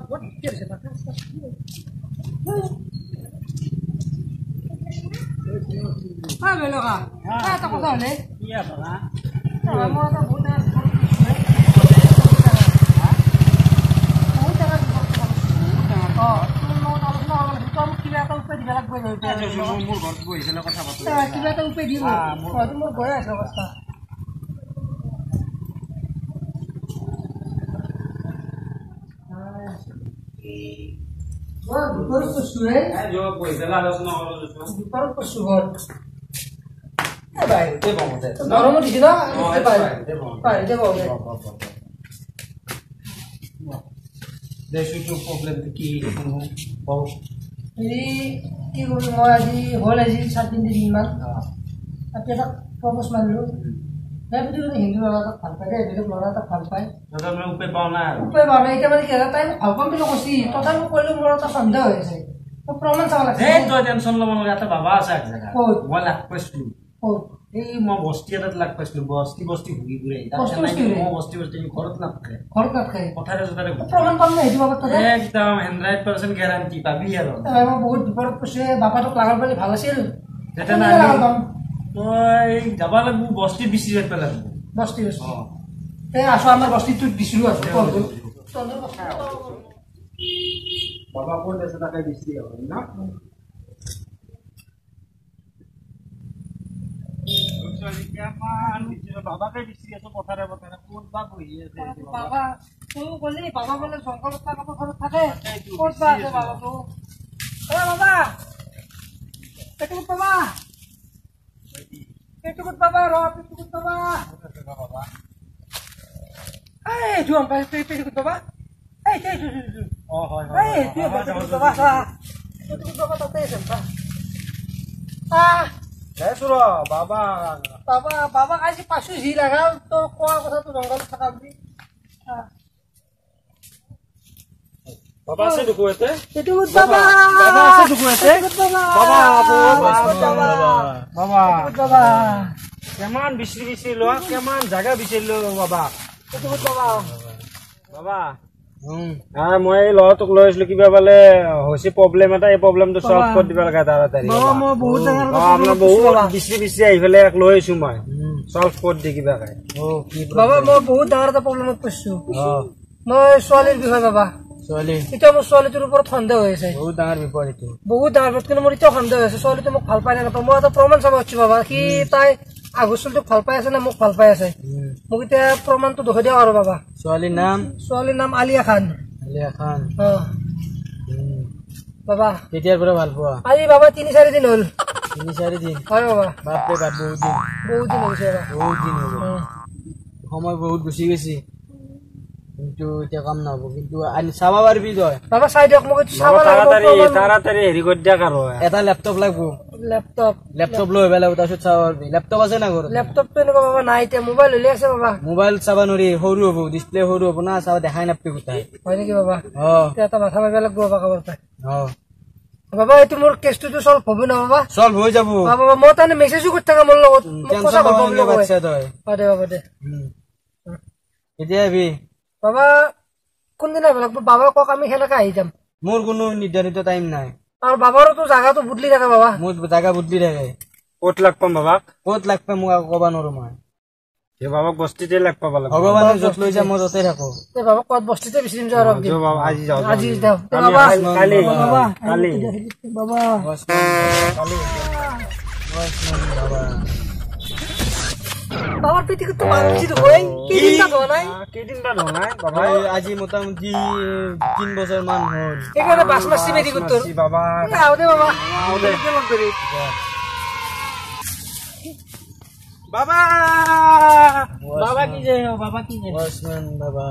কিবা এটা উপায় দিব মোৰ গৈ আছে অৱস্থা। কি কৰিলো মই আজি হ'ল আজি 7 দিনমান তাতে এটা প্ৰপ'জ মাৰিলো। হিন্দু ল'ৰা এটাক ভাল পায় দেই, বেলেগ ল'ৰা এটাক ভাল পায়, উপায় পোৱা নাই। এতিয়া মানে কি তাই মোক ভাল পাম বুলি কৈছি, তথাপি কৰিলো মোৰ এটা সন্দেহ হৈ আছে, প্ৰমাণ চাব লাগছে। তই টেনচন ল'ব নালাগে, এটা বাবা আছে এক জেগাত, মই লাগ পাইছিলো। এই মই বস্তি এটাত লাগ পাইছিলো, বস্তি বস্তি ঘূৰি ঘূৰি মই বস্তি বস্তি ঘৰত নাথাকে, ঘৰত নাথাকে, পথাৰে চথাৰে। প্ৰমাণ পাম নে সেইটো বাবাৰ তাতে? একদম 100% গেৰাণ্টি পাবি। আৰু মই বহুত বিপদত কৈছো, বাবাটোক লাগাল পালে ভাল আছিল। তই যাব লাগিব বস্তিত বিচাৰি যাব লাগিব। বস্তি এই আছো আমাৰ বস্তিটোত বিচাৰো আছো। বাবা ক'ত আছে তাকে বিচাৰি না। বাবাকে বিচাৰি আছো পথাৰে পথাৰে, ক'ত বা বহি আছে বাবা? তই ক'লি বাবা বোলে জংঘলত থাকে, ঘৰত থাকে, ক'ত বা আছে বাবাটো? এ বাবা, পেটুকুত বাবা, পেটুকুত বাবা, ৰ পেটুকুত বাবা, এই যোৱা পেটুকুত বাবা, এই অ হয় হয়, এই পেটুকুত বাবা, পেটুকুত বাবা তাতে আছে। বাবা বাবা বাবাক আজি পাইছো যি লাগাল, তই কোৱা কথাটো জংঘলত থকা বুলি। বাবা আছে দেখো এতে, বাবা বাবা আছে দেখো এতে, বাবা বাবা বাবা কিমান বিচাৰি বিচাৰিলো, কিমান জাগা বিচাৰিলো বাবা। বাবা বাবা মই এই ল'ৰাটোক লৈ আহিছিলো, কিবা বোলে হৈছে প্ৰব্লেম এটা, এই প্ৰব্লেমটো চল্ভ কৰি দিব লাগে তাড়াতাড়ি। আপোনাৰ বহুত বিচাৰি বিচাৰি আহি পেলাই লৈ আহিছো মই, চল্ভ কৰি দি কিবাকে। বাবা মই বহুত ডাঙৰ এটা প্ৰব্লেমত পৰিছো মই, ছোৱালীৰ বিষয়ে বাবা। ছোৱালী এতিয়া মোৰ ছোৱালীটোৰ ওপৰত সন্দেহ হৈ আছে, বহুত ডাঙৰ বিপদ এইটো, বহুত ডাঙৰ বিপদ। কিন্তু মোৰ এতিয়াও সন্দেহ হৈ আছে ছোৱালীটো মোক ভাল পায় নে নাপায়। মই এটা প্ৰমাণ চাব খুজিছো বাবা, সি তাই আগৰ ছোৱালীটোক ভাল পাই আছে নে মোক ভাল পাই আছে। মোক এতিয়া প্ৰমাণটো দেখুৱাই দিয়ক আৰু বাবা। ছোৱালীৰ নাম? ছোৱালীৰ নাম আলিয়া খান। আলিয়া খান। অ বাবা কেতিয়াৰ পৰা ভাল পোৱা? আজি বাবা 3-4 দিন হ'ল। 3-4 দিন? হয় বাবা। বাপৰে বাপ, বহুত দিন। বহুত দিন হৈছে বাবা, বহুত দিন হৈ গ'ল, সময় বহুত গুচি গৈছে, কিন্তু এতিয়া কাম নহ'ব। কিন্তু চাব পাৰিবি তই বাবা? চাই দিয়ক মোক, তাড়াতাড়ি হেৰি কৰি দিয়ক। আৰু এটা লেপটপ লাগব। লেপটপ? লেপটপ লৈ আহিব লাগিব, তাৰপিছত চাব পাৰিবি। লেপটপ আছে না ঘৰত? লেপটপটো এনেকুৱা বাবা নাই, এতিয়া মোবাইল হ'লে আছে বাবা। মোবাইল চাব নোৱাৰি, সৰু হ'ব, ডিছপ্লে সৰু হ'ব না, চাব দেখাই নাপাবি গোটাই। হয় নেকি বাবা? অ এটা মাথা মাৰিব লাগিব বাবা কাৰোবাৰ পাই। অ বাবা এইটো মোৰ কেছটোতো চল্ভ হ'ব না বাবা? চল্ভ হৈ যাব বাবা। মই তাৰমানে মেছেজো কৰি থাকা মোৰ লগত, দে বাবা দে। কেতিয়া আহিবি বাবা? কোনদিনা আহিব লাগিব বাবা কওক, আমি সেনেকে আহি যাম। মোৰ কোনো নিৰ্ধাৰিত টাইম নাই। আৰু বাবাৰোতো জাগাটো বদলি থাকে বাবা। মোৰ জাগা বদলি থাকে। ক'ত লাগ পাম বাবাক? ক'ত লাগ পাম মোক আকৌ ক'ব নোৱাৰো মই। বাবাক বস্তিতে লাগ পাব লাগিব। ভগৱানে য'ত লৈ যায় মই য'তে থাকো। বাবা ক'ত বস্তিতে বিচাৰিম যাওঁ আৰু আজি যাওঁ, আজি যাওঁ বাবা। কালি কালি বাবা কালি বাবার পেটিকুট তো মারছি তো ভাই, কেইদিন বা নাই, কেইদিন বা নাই বাবা। আজি মোটামুটি 3 বছৰ মান হ'ল। এইকাৰণে বাছ মাৰছি পেটিকুট তোৰ বাবা। আও দে বাবা, আও দে বাবা। বাবা কি যে, বাবা কি যে বাবা।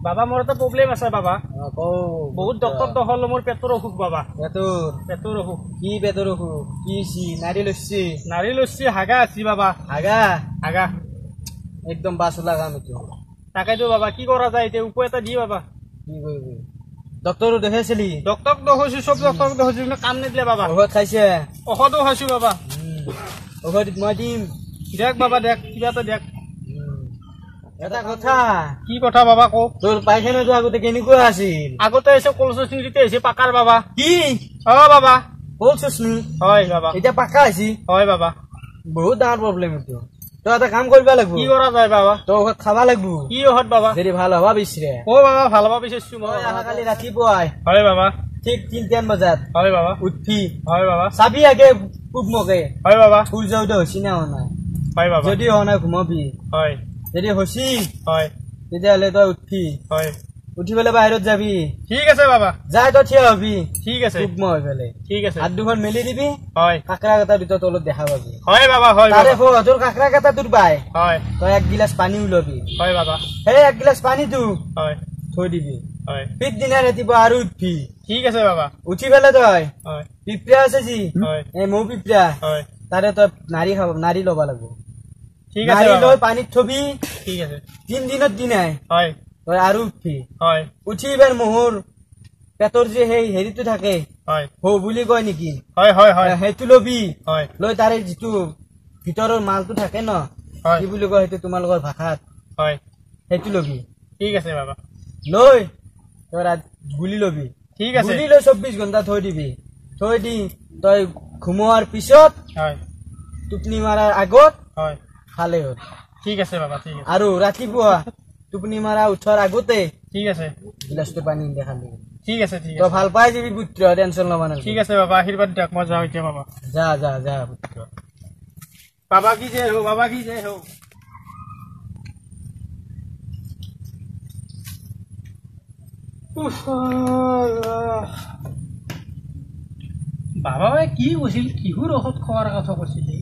বাবা মোৰ এটা প্ৰব্লেম আছে বাবা। বহুত ডক্টৰ দেখালো, মোৰ পেটৰ অসুখ বাবা। পেটৰ অসুখ? কি পেটৰ অসুখ? কি হৈছে? নাৰী লৈছি? নাৰী লৈছি, হাগা আছে বাবা। হাগা? হাগা একদম বাছ ওলা কাম এইটো। তাকেতো বাবা, কি কৰা যায় এতিয়া? উপায় এটা দি বাবা। কি কৰিবি? ডক্টৰো দেখাইছিলি? ডক্টৰক দেখাইছো, চব ডক্টৰক দেখাইছো, কিন্তু কাম নিদিলে বাবা। ঔষধ খাইছে? ঔষধো খাইছো বাবা। ঔষধ মই দিম। দেখ বাবা, দেখ কিবা এটা দেখ। এটা কথা। কি কথা বাবা কওক? তোৰ পায়খানাটো আগতে কেনেকুৱা আছিল? আগতে হৈছে কল চচনি, তেতিয়া হৈছে পাকাৰ বাবা। কি? অ বাবা। কল চচনি? হয় বাবা। এতিয়া পাকা হৈছে? হয় বাবা। বহুত ডাঙৰ প্ৰব্লেম এইটো। তই এটা কাম কৰিব লাগিব। কি কৰা যায় বাবা? তই ঔষধ খাবা লাগিব। কি ঔষধ বাবা? যদি ভাল হবা বিচাৰে। অ বাবা, ভাল হবা বিচাৰিছো মই। অহাকালি ৰাতিপুৱাই। হয় বাবা। ঠিক 3 বজাত। হয় বাবা। উঠি। হয় বাবা। চাবি আগে পূবমুখে। হয় বাবা। সূৰ্য উদয় হৈছে নে হোৱা নাই? হয় বাবা। যদি হোৱা নাই ঘুমাবি। হয়। যদি হৈছি, হয়, তেতিয়াহ'লে তই উঠবি। হয়। উঠি পেলাই বাহিৰত যাবি। ঠিক আছে বাবা। যাই তই থিয় হবি। ঠিক আছে। পূবমুখ হৈ পেলাই। ঠিক আছে। হাত দুখন মেলি দিবি। হয়। কাঁকড়া কেইটা দুটা তলত দেখা পাবি। হয় বাবা, হয়। তাৰে তোৰ কাঁকড়া কেইটা তোৰ পাই। হয়। তই এক গিলাচ পানী ওলাবি। হয় বাবা। সেই এক গিলাচ পানীটো হয় থৈ দিবি। হয়। পিছদিনা ৰাতিপুৱা আৰু উঠবি। ঠিক আছে বাবা। উঠি পেলাই তই হয় পিঁপৰা আছে যি, হয়, এই মৌ পিঁপৰা, হয়, তাৰে তই নাৰি খাব, নাৰি ল'ব লাগিব। ঠিক আছে। নাৰি লৈ পানীত থবি। ঠিক আছে। 3 দিনত দিনাই হয় তই আৰু উঠবি। হয়। উঠি এইবাৰ মহৰ পেটৰ যে সেই হেৰিটো থাকে, হয়, হৌ বুলি কয় নেকি? হয় হয় হয়। সেইটো লবি। হয়। লৈ তাৰে যিটো ভিতৰৰ মালটো থাকে ন, হয়, কি বুলি কয় সেইটো তোমালোকৰ ভাষাত? হয়। সেইটো লবি। ঠিক আছে বাবা। লৈ তই গুলি লবি। ঠিক আছে। গুলি লৈ 24 ঘণ্টা থৈ দিবি। থৈ দি তই ঘুমোৱাৰ পিছত, হয়, টোপনি মাৰাৰ আগত হয় খালে হ'ল। ঠিক আছে বাবা, ঠিক আছে। আৰু ৰাতিপুৱা টোপনি মাৰা উঠাৰ আগতে ঠিক আছে গিলাচটো পানী দি খালি। ঠিক আছে, ঠিক তই আছে। ভাল পাই যাবি পুত্ৰ, টেনচন ল'ব নালাগে। ঠিক আছে বাবা, আশীৰ্বাদ দিয়ক, মই যাওঁ এতিয়া বাবা। যা যা যা পুত্ৰ। বাবা কি জয় হো, বাবা কি জয় হো। বাবা কি কৈছিল? কিহৰ ঔষধ খোৱাৰ কথা কৈছিলে?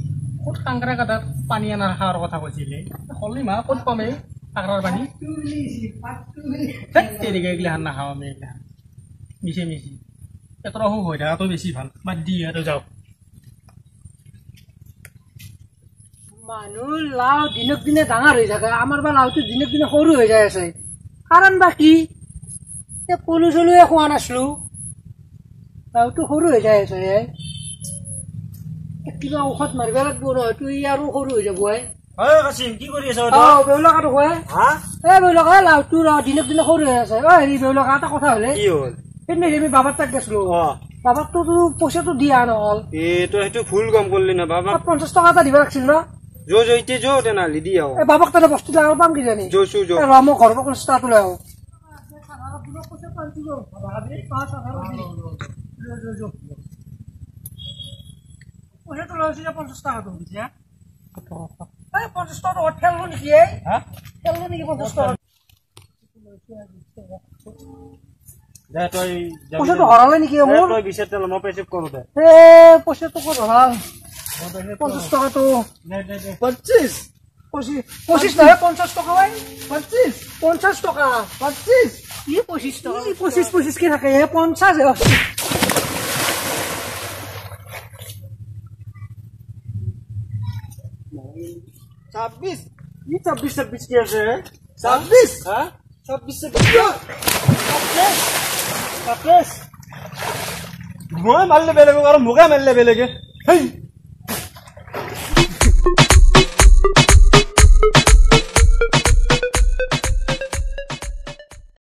ক'ত কাংকৰা কাটাত পানী অনাৰ খোৱাৰ কথা কৈছিলে? হলি মা ক'ত পাম এই কাঁকৰাৰ পানী? তেৰিকা এইগিলাখান নাখাওঁ আমি, এইগিলাখান মিছি মিছি পেটৰ অসুখ হৈ থকাটো বেছি ভাল। বাদ দি আৰু যাওক। মানুহ লাও দিনক দিনে ডাঙৰ হৈ থাকে, আমাৰ বা লাওটো দিনক দিনে সৰু হৈ যাই আছে। কাৰণ বা কি? এই পলু চলুৱে খোৱা নাছিলো, লাওটো সৰু হৈ যাই আছে। কিবা ঔষধ মাৰিব লাগিব, নহয়তো ই আৰু সৰু হৈ যাব। কি কৰি আছ? অ বেউলাকাটো খোৱাই। এই বেউলাকা লাওটো দিনক দিনে সৰু হৈ আছে। অ হেৰি বেউলাকা, এটা কথা হলে কি হ'ল? সেইদিনা আমি বাবাৰ তাত গৈছিলো, বাবাকতো পইচাটো দিয়া নহ'ল। এই তই সেইটো ভুল কাম কৰিলি না বাবা। 50 টকা এটা দিব লাগিছিল ন? যো যো এতিয়া যো তেনেহ'লে দি আহো। এই বাবাক তাতে বস্তু ডাঙৰ পাম কিজানি। যো যো। ৰ মই ঘৰৰ পৰা 50 টকাটো লৈ আহো। পইচাটো লৈ আহিছো 50 টকাটো। এই 50 টকাটো ঠেললো নেকি? এই ঠেললো নেকি 50 টকা? পইচাটো হৰালে নেকি মোৰ? এই পইচাটো ক'ত হৰাল? 50 টকাটো। 25 25 নহয়, 50 টকা। 25 50 টকা। 25 কি 25 টকা? 25 25 কি থাকে? 50। 26 কি 26 26 কি আছে? 26 হা 26 26 মই মাৰিলে বেলেগক আৰু মোকে মাৰিলে বেলেগে। হেই।